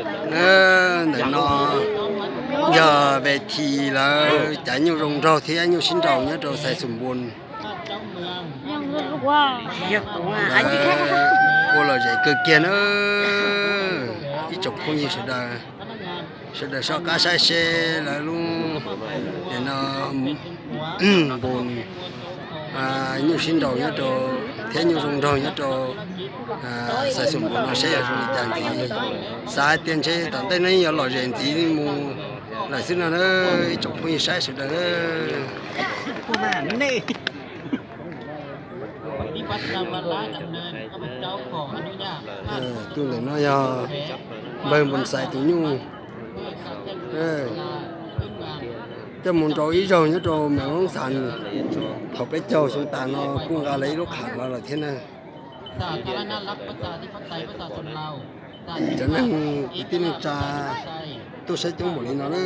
Ntawm no yog Ves This lawv cav nyuj zoo nraug thiab nyuj sib nraus nyob rau Xais Xus Npus. Ua lom zem kawg kiag na ib tsoom phooj ywg sawv daws. Sawv daws soj qab saib seb lawv lub no npus nyuj sib nraus nyob rau thiab nyuj zoo nraug nyob rau Xais Xus Npus no seb yog zoo li cas ntxiv. Xav hais tias ntshe tom ntej no yuav lom zem ntxiv mus lawm xwb no na ib tsoom phooj ywg saib sawv daws. Tus ntawm no yog npawg Npus Xais tus nyuj. Coj mus nrau ib zaug nyob rau Mes Loob Xas thaum peb caug xyoo tas no kuj nqa lawv ib lub qham los lawm thiab na. Cov neeg kwv tij neej tsa tuaj saib coob npaum li no na.